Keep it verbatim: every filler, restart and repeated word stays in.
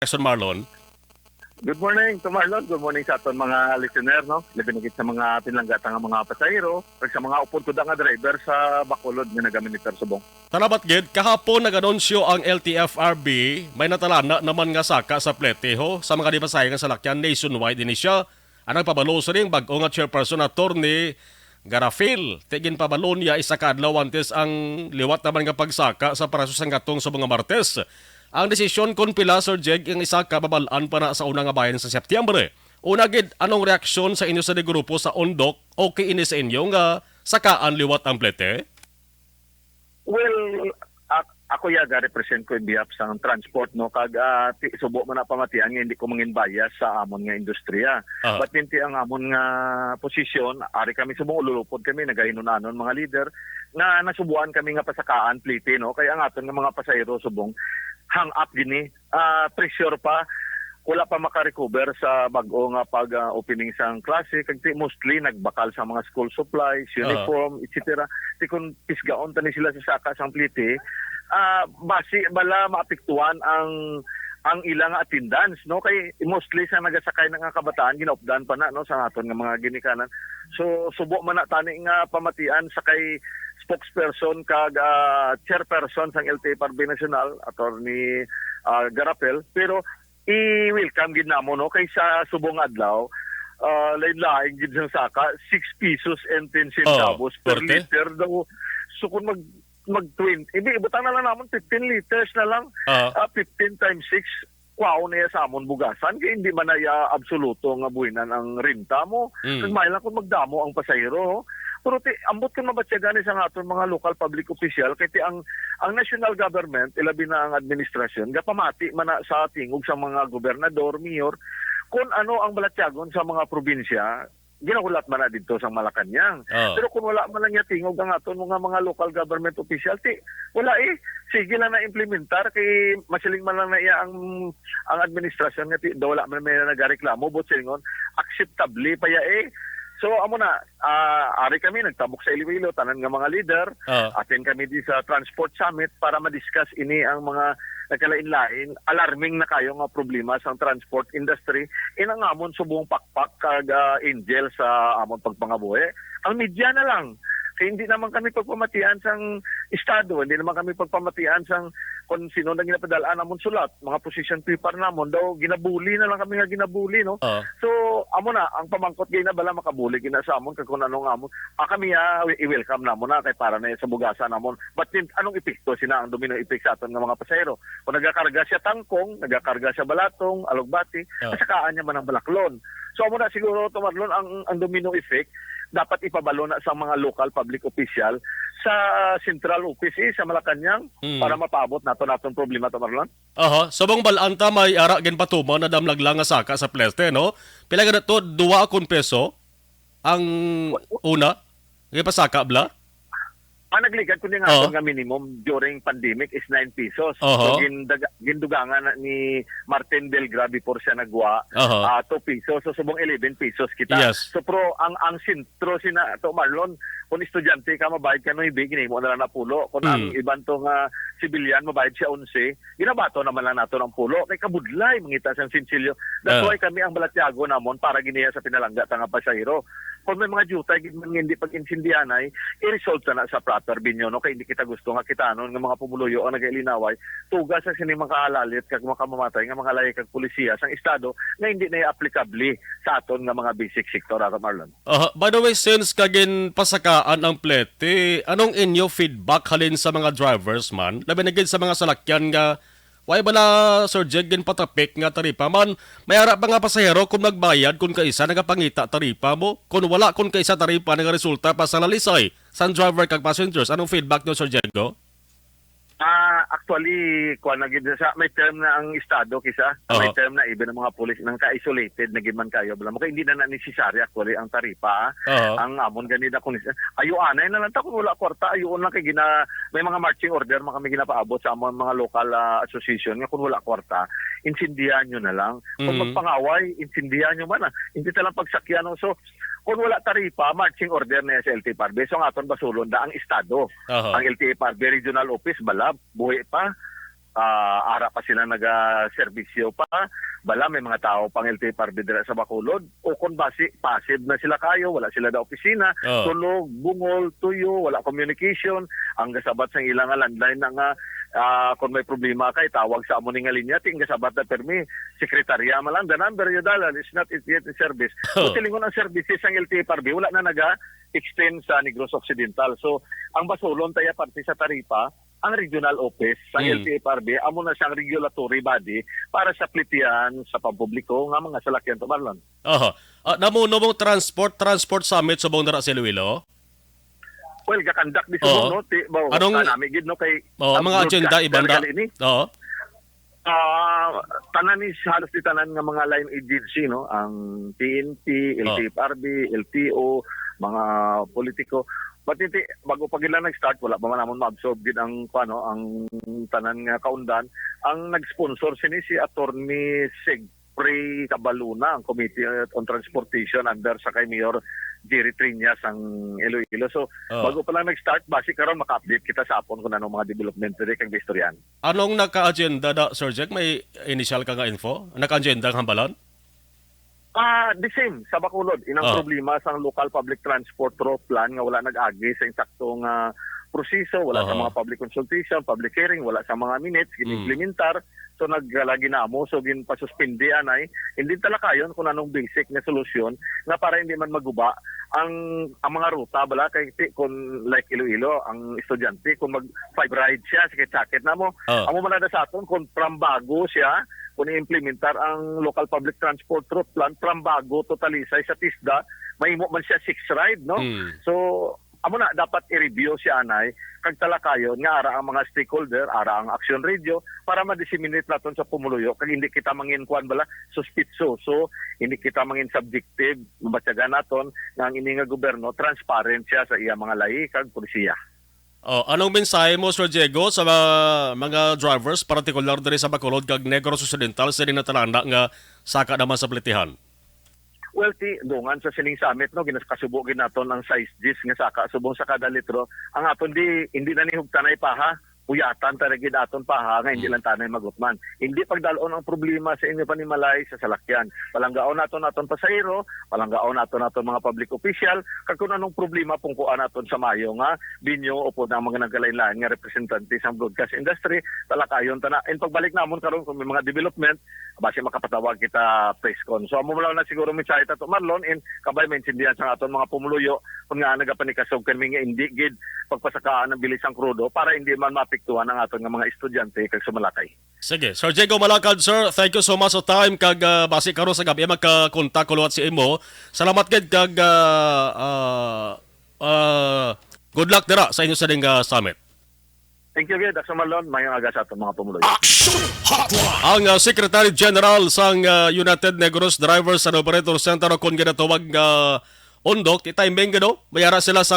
Jackson Marlon. Good morning to Marlon. Good morning sa aton mga listener, no? Labi na gid sa mga pinalangga ta nga mga pasahero, kag sa mga upod ko da nga driver sa Bacolod nga nagamonitor subong. Salamat gid. Kahapon nag-anunsyo ang L T F R B, may natalana naman nga saka sa Plete, ho, sa mga di masayang nga salakyan nationwide ini siya. Ang nagpabalo sining bag-o nga chairperson, Attorney Garafil. Ti ginpabalo niya isa ka adlaw antes ang liwat naman nga pagsaka sa paraso sang gatong subong nga Martes. Ang desisyon kon pila, Sir Jeg, ang isaka mabal-an pa na sa una nga bahin sa Setyembre. Una gid, anong reaksyon sa inyo sa grupo sa Undok? Okay ini sa inyo nga sakaan liwat ang Plete? Well, ak-, ako ya ga-represent ko in behalf sang transport, no, kag, ah, ti-, subo man na pamatian nga hindi ko mangin bias sa amon nga industriya. Aha. But din ti ang amon nga posisyon, ari kami subong, ululupod kami, nagahinunanon mga leader, nga nasubuan kami nga pasakaan Plete, no, kay ang aton nga mga pasahero subong hang up gini, ah, pressure pa, wala pa maka-recover sa bag-o nga pag, ah, opening sang klase, kag ti-, mostly nagbakal sa mga school supplies, Aha. uniform, et cetera. Ti kun pisgaon tani sila sa saka sang Plete, ah, basi bala maapektuhan ang, ang ila nga attendance, no? Kay mostly sa nagasakay na nga kabataan, ginaupdan pa na, no, sa aton nga mga ginikanan. So, subo man na tani nga pamatian sa kay spokesperson kag, ah, chairperson sang L T F R B National, Attorney, ah, Garapel, pero i-welcome gid namo, no, kay sa subong adlaw, ah, lain-lain gid sang saka, six pesos and ten centavos Oh, per korte? liter daw. So, kung mag-, mag-twenty, hindi, ibutang na lang namon fifteen liters na lang. Ah. Ah, fifteen times six, kwaon na iya sa amon bugasan, kay hindi man na iya absoluto nga buhinan ang renta mo. Mm. Kag may lang kung magdamo ang pasahero, ho. Pero ti, ambot kung mabatyagan ni sa aton mga local public official, kay ti ang, ang national government, ilabi na ang administrasyon, gapamati man na sa tingog sa mga gobernador, mayor, kung ano ang balatyagon sa mga probinsya, ginahulat man na didto sa Malacañang. Oh. Pero kung wala man lang niya tingog ang aton mga, mga local government official, ti, wala eh. Sige lang na implementar kay masiling man lang na iya ang, ang administrasyon nga ti, daw wala man may nagareklamo, but silingon, acceptable pa ya eh. So, amo na, ah, ari kami, nagtabok sa Iloilo, tanan nga mga leader, Ah. attend kami di sa Transport Summit para ma-discuss ini ang mga nagkalain-lain, alarming na kayo nga problema sang transport industry, inang amon subong pakpak kag, ah, angel sa amon pagpangabuhi. Ang media na lang. Kay hindi naman kami pagpamatian sang estado, hindi naman kami pagpamatian sang kung sino na ginapadal-an namon sulat, mga position paper namon, daw ginabuli na lang kami nga ginabuli, no? Ah. So, amo na, ang pamangkot gay na bala makabuli gina sa amon, kag kung ano nga amon, ah, kami, ah, i-welcome namon na, kay para na sa bugasan namon. But then, anong epekto sina ang domino effect sa aton nga mga pasahero? Kung nagakarga siya tangkong, nagakarga siya balatong, alugbati, Ah. kasakaan niya man ang balaklon. So, amo na siguro, Tomarlon, ang, ang domino effect, dapat ipabalo na sa mga local public official sa central office, eh, sa Malacañang, Mm. para mapaabot nato naton problema, Tomarlon. Aha, subong bal-an ta may ara ginpatuman na damlag lang nga saka sa Plete, no? Pila gani to? Dua akon peso ang una? Gipasaka bala? Ang nagligad ko nga Oh. nga minimum during pandemic is nine pesos. Oho. So, gindaga-, gindugangan na ni Martin Belgra before siya nagwa, Oho. ah, two pesos. So, subong eleven pesos kita. Yes. So, pero ang, ang sentro sina to, Marlon, kung estudyante ka, mabayad ka nuebe, ginhimo na lang na pulo. Kung ang Hmm. iban to nga sibilyan, mabayad siya onse, ginabato naman lang nato ang pulo. Kay kabudlay, mangita siyang sinsilyo. That's Ah. why kami ang balatyago namon para giniya sa pinalangga ta nga pasahero. Kung may mga diutay gid man nga hindi pag-insindihanay, i-resolve ta na sa proper venue, no? Kay hindi kita gusto nga kitanon nga mga pumuluyo ang nagailinaway, tuga sa sini makahalalit kag makamamatay nga mga layag kag polisiya sang estado nga hindi na aplikable sa aton nga mga basic sector, ato, Marlon. Aha. By the way, since kagin pasakaan ang Plete, anong inyo feedback halin sa mga drivers man? Labi na gid sa mga salakyan nga, why bala, Sir Jeg, ginpatapik nga taripa man? May ara pa nga pasahero kung nagbayad, kung kaisa nagapangita taripa mo, kung wala, kung kaisa taripa nagaresulta pa sa lalisay sang driver kag passengers. Anong feedback nyo, Sir Jericho? Ah, actually, kuwan na gid sa, may term na ang estado kisa, may Aha. term na even ang mga pulis nang ka-isolated na gid man kayo, bala mo, kay hindi na na necessary actually ang taripa. Aha. Ang amon gani na kung is-, ayo anay na lang ta kung wala kwarta, ayoon lang kay gina-, may mga marching order man kami ginapaabot sa amon mga local, ah, association nga kung wala kwarta, insindihan nyo na lang. Kung Mm. magpangaway, insindihan nyo man, ah. Hindi ta lang pagsakyan, no? So, kung wala taripa, marching order na sa L T F R B. So, ang aton basulon da ang estado. Aha. Ang L T F R B regional office, bala, buhi pa. Ah, ara pa sila nagaserbisyo pa. Bala, may mga tao pang L T F R B dira sa Bacolod. O kung basi, passive na sila kayo, wala sila da opisina, Oh. tulog, bungol, tuyo, wala communication. Ang gasabat sang ilang nga landline na nga, ah, kung may problema kay tawag sa amo ni nga linya, ting gasabat na permi, sekretarya man lang, the number you dial is not yet in service. Oh. Kung silingon ang services sang L T F R B, wala na naga-extend sa Negros Occidental. So, ang basulon taya parte sa Taripa, ang regional office sa Mm. L T F R B, amo na siyang regulatory body para sa plitihan sa pampubliko nga mga salakyan, to, Marlon. Aha. Ah, namuno mong transport, transport summit subong dira sa Iloilo? Well, gakandak di Oo. sa no, ti, ba, Anong- nami gid, no, kay Oh, ang mga agenda, broadcaster ibanda. gali ni. Oo. Ah, tanan ni halos di tanan nga mga line agency, no, ang P N P, Oh. L T F R B, L T O, mga politiko. But hindi, bago pa gila nag-start, wala pa man namon ma-absorb gid ang, ano, ang tanan nga kaundan. Ang nag-sponsor sini si Attorney Segfrey Cabaluna, ang Committee on Transportation under sa kay Mayor Jerry Triñas ang Iloilo. So, Oh. bago pa lang nag-start, basi karon maka-update kita sa apon kung anong mga development diri kag istoryahan. Anong naka-agenda da, Sir Jack? May initial ka nga info? Naka-agenda ang hambalan? Ah, the same sa Bacolod. Inang Oh. problema sang local public transport route plan nga wala nag-agi sa insakto nga proseso, wala sa Aha. mga public consultation, public hearing, wala sa mga minutes, gin-implementar. So, naglaginamo, so ginpasuspindi anay. Hindi talakayon kung anong basic nga solusyon nga para hindi man maguba ang ang mga ruta bala kay ti, kung like Iloilo ang estudyante kung mag five ride siya, sakit-sakit na mo. Oh. Amo man na sa aton kung from bago siya, kung i-implementar ang local public transport route plan from bago to Talisay sa TESDA, mahimo man siya six ride, no? Mm. So, amo na, dapat i-review siya anay kag talakayon nga ara ang mga stakeholder, ara ang Action Radio para ma-disseminate naton sa pumuluyo kag hindi kita mangin kuan bala suspitsoso, hindi kita mangin subjective, mabatyagan naton nga ang ini nga gobyerno transparent siya sa iya mga lahi kag polisiya. Oh, anong mensahe mo, Sir Diego, sa mga, mga drivers, partikular diri sa Bacolod kag Negros Occidental, sa natalana nga saka naman sa plitihan? Well, ti, dungan sa sining summit, no, ginakasubo gid naton ang size disc nga saka subong sa kada litro. Ang aton di, hindi na ni hugtanay paha, uyatan ta na gid aton paha nga hindi Hmm. lang tanay magutman. Hindi pagdalon ang problema sa inyo panimalay sa salakyan. Palanggaon naton aton pasahero, palanggaon naton aton mga public official, kag kung anong problema pungkuan naton sa mayo nga binyo upod ang mga nagkalain-lain nga representante sa broadcast industry, talakayon ta na. In pagbalik namon karon kung may mga development, basi makapatawag kita press con. So amo lang na siguro mensahe ta to, Marlon, in kabay maintindihan sa aton mga pumuluyo kung nga nagapanikasog kami nga hindi gid pagpasakaan ang bilis sang krudo para hindi man maapektuhan ang aton nga mga estudyante kag sumalakay. Sige, Sir Diego Malacad, sir, thank you so much sa time kag ah, basi karon sa gabi magkakontak ko liwat si imo. Salamat gid kag ah, ah, ah, good luck dira sa inyo sa ding ah, summit. Thank you gid, Action Marlon. Mayong aga sa aton mga pumuluyo. Action Hotline. Ang ah, Secretary General sang ah, United Negros Drivers and Operator Center o kon ginatawag nga UNDOC, ti timing gid, no? May ara sila sa